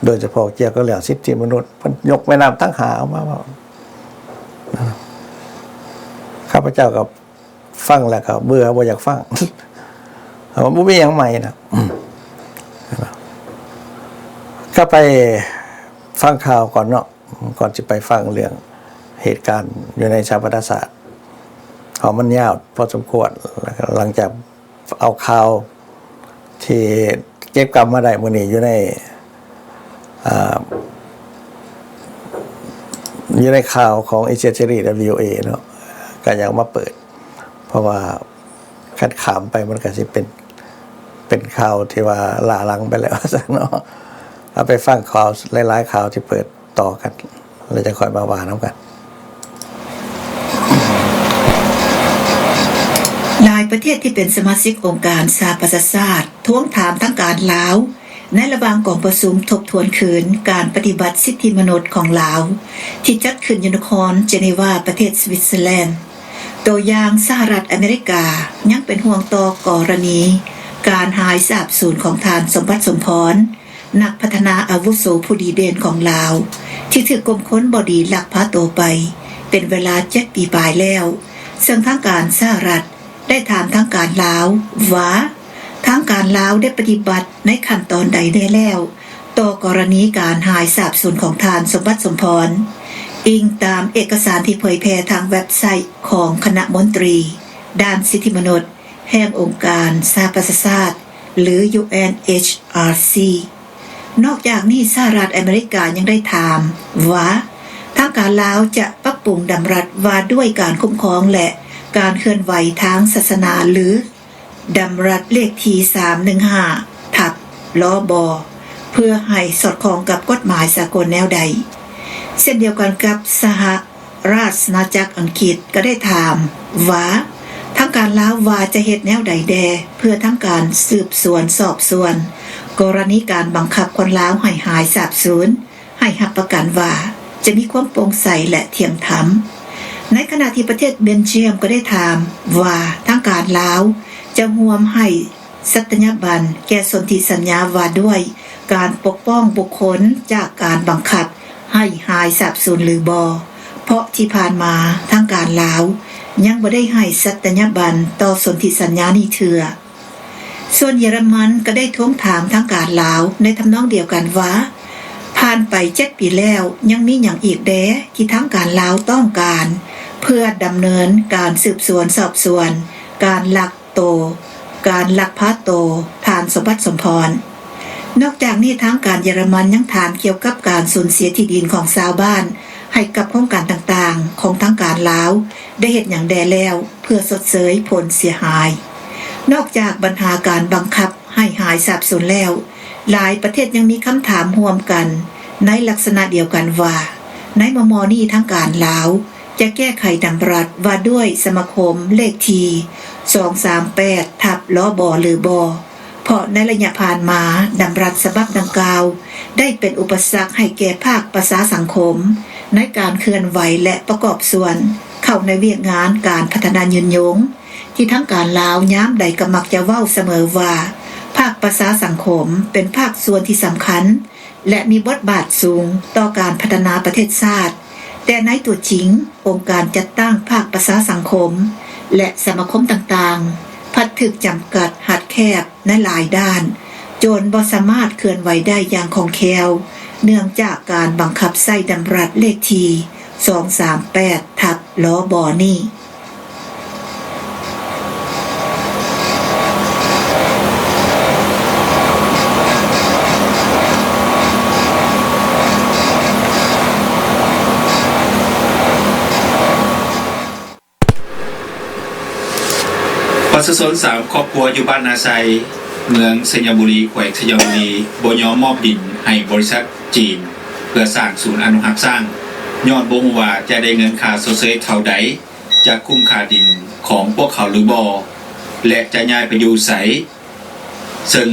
ໂດຍສະເພາະກ່ຽວກັບເລື່ອງສິດທິມະນຸດ, ເພິ່ນຍົກແມ່ນ້ຳທັງຫ້າອອກມາເວົ້າ. ຂ້າພະເຈົ້າກໍຟັງແລ້ວກໍເບື່ອ ບໍ່ຢາກຟັງ, ເພາະວ່າບໍ່ມີຫຍັງໃໝ່ນະ. ກໍໄປຟັງຂ່າວກ່ອນເນາະ. ກ່ອນຊິໄປຟັງເລື່ອງເຫດການຢູ່ໃນສະຫະປະຊາຊາດ ເພາະມັນຍາວພໍສົມຄວນ, ຫຼັງຈາກເອົາຂ່າວທີ່ເກັບກຳມາໄດ້ມື້ນີ້ຢູ່ໃນ ອ່າ ຢູ່ໃນຂ່າວຂອງເອເຊຍເສລີ ແລະ ວີໂອເອ ເນາະ, ກໍຢາກມາເປີດ ເພາະວ່າຄັນຂ້າມໄປມັນກໍຊິເປັນ ເປັນຂ່າວທີ່ວ່າລ້າຫຼັງໄປແລ້ວ ວ່າຊັ້ນເນາະ. ເອົາໄປຟັງຂ່າວຫຼາຍໆຂ່າວທີ່ເປີດຕໍ່ກັນ ແລ້ວຈະຄ່ອຍມາວ່ານຳກັນ. ຫຼາຍປະເທດທີ່ເປັນສະມາຊິກອົງການສະຫະປະຊາຊາດ ທວງຖາມທາງການລາວ ໃນລະຫວ່າງກອງປະຊຸມທົບທວນຄືນການປະຕິບັດສິດທິມະນຸດຂອງລາວ ທີ່ຈັດຂຶ້ນຢູ່ນະຄອນເຈນີວາ ປະເທດສະວິດເຊີແລນ. ຕົວຢ່າງ ສະຫະລັດອາເມລິກາຍັງເປັນຫ່ວງຕໍ່ກໍລະນີການຫາຍສາບສູນຂອງທ່ານ ສົມບັດ ສົມພອນ, ນັກພັດທະນາອາວຸໂສຜູ້ດີເດັ່ນຂອງລາວ ທີ່ຖືກກຸ່ມຄົນບໍ່ດີລັກພາໂຕໄປເປັນເວລາເຈັດປີປາຍແລ້ວ, ເຊິ່ງທາງການສະຫະລັດ ໄດ້ຖາມທາງການລາວວ່າ ທາງການລາວໄດ້ປະຕິບັດໃນຂັ້ນຕອນໃດແດ່ແລ້ວ ຕໍ່ກໍລະນີການຫາຍສາບສູນຂອງທ່ານ ສົມບັດ ສົມພອນ, ອີງຕາມເອກະສານທີ່ເຜີຍແຜ່ທາງເວັບໄຊຂອງຄະນະມົນຕີດ້ານສິດທິມະນຸດແຫ່ງອົງການສະຫະປະຊາຊາດ ຫຼື ຢູເອັນເອັດຊອາຊີ. ນອກຈາກນີ້ ສະຫະລັດອາເມລິກາຍັງໄດ້ຖາມວ່າ ທາງການລາວຈະປັບປຸງດຳລັດວ່າດ້ວຍການຄຸ້ມຄອງ ແລະ ການເຄື່ອນໄຫວທາງສາສະໜາ ຫຼື ດຳລັດເລກທີສາມໜຶ່ງຫ້າ ທັບ ລບ ເພື່ອໃຫ້ສອດຄ່ອງກັບກົດໝາຍສາກົນແນວໃດ. ເຊັ່ນດຽວກັນກັບສະຫະ ລາຊະອານາຈັກອັງກິດກໍໄດ້ຖາມວ່າ ທາງການລາວວ່າຈະເຮັດແນວໃດແດ່ ເພື່ອທຳການສືບສວນສອບສວນ ກໍລະນີການບັງຄັບຄົນລາວໃຫ້ຫາຍສາບສູນ ໃຫ້ຮັບປະກັນວ່າຈະມີຄວາມໂປ່ງໃສ ແລະ ທ່ຽງທຳ. ໃນຂະນະທີ່ປະເທດເບນຈຽມກໍໄດ້ຖາມວ່າ ທາງການລາວຈະຮ່ວມໃຫ້ ສັດຕະຍາບັນແກ່ສົນທິສັນຍາວ່າດ້ວຍການປົກປ້ອງບຸກຄົນຈາກການບັງຄັບໃຫ້ຫາຍສາບສູນຫຼືບໍ່, ເພາະທີ່ຜ່ານມາທາງການລາວຍັງບໍ່ໄດ້ໃຫ້ສັດຕະຍາບັນຕໍ່ສົນທິສັນຍານີ້ເທື່ອ. ສ່ວນເຢຍລະມັນກໍໄດ້ທວງຖາມທາງການລາວໃນທຳນອງດຽວກັນວ່າ ຜ່ານໄປເຈັດປີແລ້ວ ຍັງມີຫຍັງອີກແດ່ທີ່ທາງການລາວຕ້ອງການ ເພື່ອດຳເນີນການສືບສວນສອບສວນການລັກ ໂຕ ການລັກພາໂຕທ່ານ ສົມບັດ ສົມພອນ. ນອກຈາກນີ້ ທາງການເຢຍລະມັນຍັງຖາມກ່ຽວກັບການສູນເສຍທີ່ດິນຂອງຊາວບ້ານໃຫ້ກັບໂຄງການຕ່າງໆຂອງທາງການລາວ ໄດ້ເຮັດຫຍັງແດ່ແລ້ວເພື່ອຊົດເຊີຍຜົນເສຍຫາຍ. ນອກຈາກບັນຫາການບັງຄັບໃຫ້ຫາຍສາບສູນແລ້ວ, ຫຼາຍປະເທດຍັງມີຄຳຖາມຮ່ວມກັນໃນລັກສະນະດຽວກັນວ່າ ໃນມໍ່ໆນີ້ທາງການລາວຈະແກ້ໄຂດຳລັດວ່າດ້ວຍສະມາຄົມເລກທີສອງສາມແປດ ທັບ ລບ ຫຼືບໍ່? ເພາະໃນໄລຍະຜ່ານມາ, ດຳລັດສະບັບດັ່ງກ່າວໄດ້ເປັນອຸປະສັກໃຫ້ແກ່ພາກປະຊາສັງຄົມໃນການເຄື່ອນໄຫວ ແລະ ປະກອບສ່ວນເຂົ້າໃນວຽກງານການພັດທະນາຍືນຍົງ ທີ່ທາງການລາວຍາມໃດກໍມັກຈະເວົ້າສະເໝີວ່າ ພາກປະຊາສັງຄົມເປັນພາກສ່ວນທີ່ສຳຄັນ ແລະ ມີບົດບາດສູງຕໍ່ການພັດທະນາປະເທດຊາດ, ແຕ່ໃນຕົວຈິງ, ອົງການຈັດຕັ້ງພາກປະຊາສັງຄົມ ແລະ ສະມາຄົມຕ່າງໆ ພັດຖືກຈຳກັດຮັດແຄບໃນຫຼາຍດ້ານ, ຈົນບໍ່ສາມາດເຄື່ອນໄຫວໄດ້ຢ່າງຄ່ອງແຄ້ວ, ເນື່ອງຈາກການບັງຄັບໃຊ້ດຳລັດເລກທີສອງສາມແປດ ທັບ ລບ ນີ້. ປະຊາຊົນສາມຄອບຄົວຢູ່ບ້ານນາໄຊ ເມືອງໄຊຍະບູລີ ແຂວງໄຊຍະບູລີ ບໍ່ຍອມມອບດິນໃຫ້ບໍລິສັດຈີນ ເພື່ອສ້າງສູນອະນຸຮັກຊ້າງ ຍ້ອນບໍ່ຮູ້ວ່າຈະໄດ້ເງິນຄ່າຊົດເຊີຍເທົ່າໃດ, ຈະຄຸ້ມຄ່າດິນຂອງພວກເຂົາຫຼືບໍ່ ແລະ ຈະຍ້າຍໄປຢູ່ໃສ. ເຊິ່ງ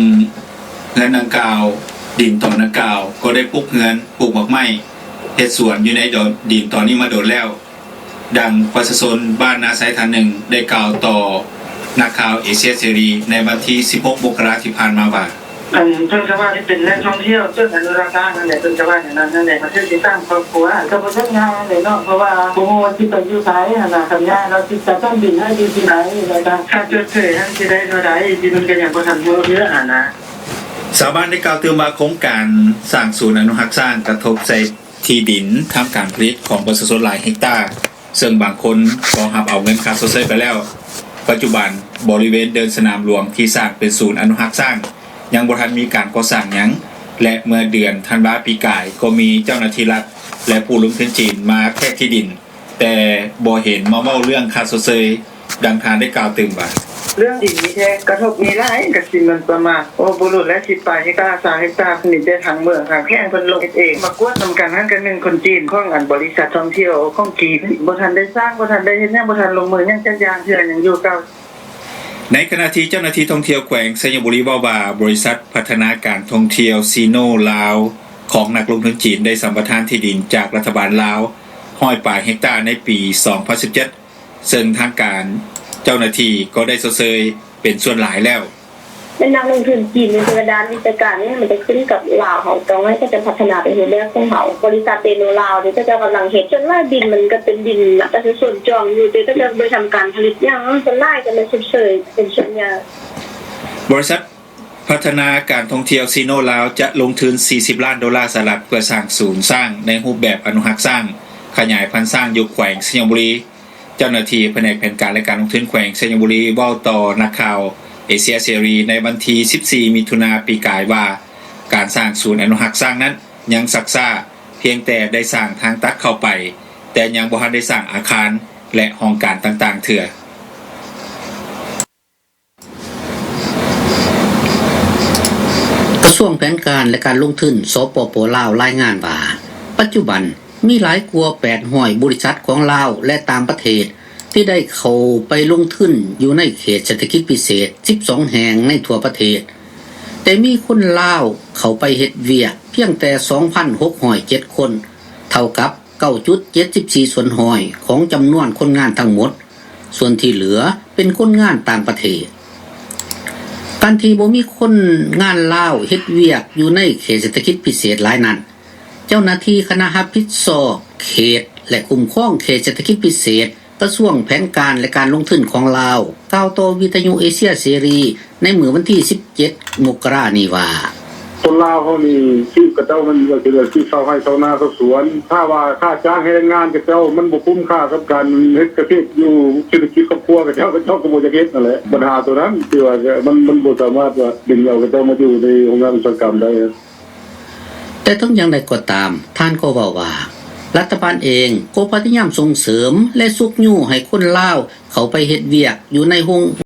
ເຮືອນດັ່ງກ່າວ, ດິນຕອນດັ່ງກ່າວ ກໍໄດ້ປຸກເຮືອນ, ປູກໝາກໄມ້, ເຮັດສວນຢູ່ໃນດອນ, ດິນຕອນນີ້ມາດົນແລ້ວ. ດັ່ງປະຊາຊົນບ້ານນາໄຊທ່ານໜຶ່ງໄດ້ກ່າວຕໍ່ນັກຂ່າວເອເຊຍເສລີໃນວັນທີສິບຫົກ ມົກກະລາທີ່ຜ່ານມາວ່າ, ອັນເພິ່ນກໍວ່າຊິເປັນແຫຼ່ງທ່ອງທ່ຽວ ເຊິ່ງອະນຸລັກຊ້າງຫັ້ນແຫຼະ, ເພິ່ນກໍວ່າແນວນັ້ນຫັ້ນແຫຼະ, ມັນຄືຊິສ້າງຄອບຄົວ ກໍບໍ່ຈັກງ່າຍຫັ້ນແຫຼະເນາະ, ເພາະວ່າບໍ່ຮູ້ວ່າຊິໄປຢູ່ໃສຫັ້ນນະ, ຄັນຍ້າຍແລ້ວຊິຈັດສັນດິນໃຫ້ຢູ່ທີ່ໃດ ແລ້ວກໍຄ່າຊົດເຊີຍຫັ້ນຊິໄດ້ເທົ່າໃດ ທີ່ມັນກໍຍັງບໍ່ທັນຮູ້ເທື່ອຫັ້ນນະ. ຊາວບ້ານໄດ້ກ່າວຕື່ມວ່າ ໂຄງການສ້າງສູນອະນຸຮັກຊ້າງກະທົບໃສ່ທີ່ດິນທຳການຜະລິດຂອງປະຊາຊົນຫຼາຍເຮັກຕາ, ເຊິ່ງບາງຄົນກໍຮັບເອົາເງິນຄ່າຊົດເຊີຍໄປແລ້ວ. ປັດຈຸບັນ, ບໍລິເວນເດີ່ນສະໜາມຫຼວງທີ່ສ້າງເປັນສູນອະນຸຮັກຊ້າງ ຍັງບໍ່ທັນມີການກໍ່ສ້າງຫຍັງ ແລະ ເມື່ອເດືອນທັນວາປີກາຍ ກໍມີເຈົ້າໜ້າທີ່ລັດ ແລະ ຜູ້ລົງທຶນຈີນມາແທກທີ່ດິນ, ແຕ່ບໍ່ເຫັນມາເວົ້າເລື່ອງຄ່າຊົດເຊີຍ. ດັ່ງທ່ານໄດ້ກ່າວຕື່ມວ່າ, ເລື່ອງດິນນີ້ແທ້ ກະທົບມີຫຼາຍ, ກະຊິແມ່ນປະມານ ໂອ້ ບໍ່ຫຼຸດແລ້ວ ສິບປາຍເຮັກຕາ, ຊາວເຮັກຕາ, ມີແຕ່ທາງເມືອງທາງແຂວງເພິ່ນລົງເຮັດເອງ, ມາກວດນຳກັນຫັ້ນ ກະໜຶ່ງຄົນຈີນຂອງອັນບໍລິສັດທ່ອງທ່ຽວຂອງຈີນ ບໍ່ທັນໄດ້ສ້າງ, ບໍ່ທັນໄດ້ເຮັດຫຍັງ, ບໍ່ທັນລົງມືຫຍັງຈັກຢ່າງເທື່ອ, ຍັງຢູ່ເກົ່າ. ໃນຂະນະທີ່ເຈົ້າໜ້າທີ່ທ່ອງທ່ຽວແຂວງໄຊຍະບູລີເວົ້າວ່າ, ບໍລິສັດພັດທະນາການທ່ອງທ່ຽວຊີໂນລາວ ຂອງນັກລົງທຶນຈີນໄດ້ສຳປະທານທີ່ດິນຈາກລັດຖະບານລາວຮ້ອຍປາຍເຮັກຕາໃນປີສອງພັນສິບເຈັດ ເຊິ່ງທາງການເຈົ້າໜ້າທີ່ກໍໄດ້ຊົດເຊີຍເປັນສ່ວນຫຼາຍແລ້ວ. ແມ່ນນັກລົງທຶນຈີນໃນທາງດ້ານວິຊາການນີ້ ມັນຈະຂຶ້ນກັບລາວເຮົາ, ຕ້ອງໃຫ້ເຂົາເຈົ້າພັດທະນາໄປເຮັດແບບຂອງເຮົາ. ບໍລິສັດເຕໂນລາວນີ້ ເຂົາເຈົ້າກຳລັງເຮັດ, ສ່ວນຫຼາຍດິນມັນກໍເປັນດິນປະຊາຊົນຈອງຢູ່, ແຕ່ເຂົາເຈົ້າບໍ່ໄດ້ທຳການຜະລິດຫຍັງ, ສ່ວນຫຼາຍກໍແມ່ນຊົດເຊີຍເປັນສ່ວນໃຫຍ່. ບໍລິສັດ ພັດທະນາການທ່ອງທ່ຽວຊີໂນລາວ ຈະລົງທຶນສີ່ສິບລ້ານໂດລາສະຫະລັດ ເພື່ອສ້າງສູນຊ້າງໃນຮູບແບບອະນຸຮັກຊ້າງ, ຂະຫຍາຍພັນຊ້າງຢູ່ແຂວງໄຊຍະບູລີ. ເຈົ້າໜ້າທີ່ພະແນກແຜນການ ແລະ ການລົງທຶນແຂວງໄຊຍະບູລີ ເວົ້າຕໍ່ນັກຂ່າວເອເຊຍເສລີໃນວັນທີສິບສີ່ ມິຖຸນາ ປີກາຍວ່າ, ການສ້າງສູນອະນຸຮັກຊ້າງນັ້ນຍັງຊັກຊ້າ, ພຽງແຕ່ໄດ້ສ້າງທາງຕັດເຂົ້າໄປ, ແຕ່ຍັງບໍ່ທັນໄດ້ສ້າງອາຄານ ແລະ ຫ້ອງການຕ່າງໆເທື່ອ. ກະຊວງແຜນການ ແລະ ການລົງທຶນ ສປປ ລາວ ລາຍງານວ່າ, ປັດຈຸບັນມີຫຼາຍກວ່າແປດຮ້ອຍບໍລິສັດຂອງລາວ ແລະ ຕ່າງປະເທດ ທີ່ໄດ້ເຂົ້າໄປລົງທຶນຢູ່ໃນເຂດເສດຖະກິດພິເສດສິບສອງແຫ່ງໃນທົ່ວປະເທດ, ແຕ່ມີຄົນລາວເຂົ້າໄປເຮັດວຽກພຽງແຕ່ສອງພັນຫົກຮ້ອຍເຈັດຄົນ, ເທົ່າກັບ ເກົ້າຈຸດເຈັດສິບສີ່ສ່ວນຮ້ອຍຂອງຈຳນວນຄົນງານທັງໝົດ, ສ່ວນທີ່ເຫຼືອເປັນຄົນງານຕ່າງປະເທດ. ການທີ່ບໍ່ມີຄົນງານລາວເຮັດວຽກຢູ່ໃນເຂດເສດຖະກິດພິເສດຫຼາຍນັ້ນ, ເຈົ້າໜ້າທີ່ຄະນະຮັບຜິດຊອບເຂດ ແລະ ຄຸ້ມຄອງເຂດເສດຖະກິດພິເສດ ກະຊວງແຜນການ ແລະ ການລົງທຶນຂອງລາວ ກ່າວຕໍ່ວິທະຍຸເອເຊຍເສລີໃນມື້ວັນທີສິບເຈັດ ມົກກະລານີ້ວ່າ, ຄົນລາວເຮົານີ້ ຊີບຂະເຈົ້າມັນກໍຄືອາຊີບຊາວໄຮ່ຊາວນາຊາວສວນ, ຖ້າວ່າຄ່າຈ້າງແຮງງານຂະເຈົ້າມັນບໍ່ຄຸ້ມຄ່າກັບການເຮັດກະເສດຢູ່ເສດຖະກິດຄອບຄົວຂະເຈົ້າ, ຂະເຈົ້າກໍບໍ່ຢາກເຮັດນັ້ນແຫຼະ. ບັນຫາໂຕນັ້ນທີ່ວ່າມັນ, ມັນບໍ່ສາມາດວ່າດຶງເອົາຂະເຈົ້າມາຢູ່ໃນໂຮງງານອຸດສາຫະກຳໄດ້. ແຕ່ເຖິງຢ່າງໃດກໍຕາມ, ທ່ານກໍເວົ້າວ່າ ລັດຖະບານເອງກໍພະຍາຍາມສົ່ງເສີມ ແລະ ຊຸກຍູ້ໃຫ້ຄົນລາວເຂົ້າໄປເຮັດວຽກຢູ່ໃນໂຮງ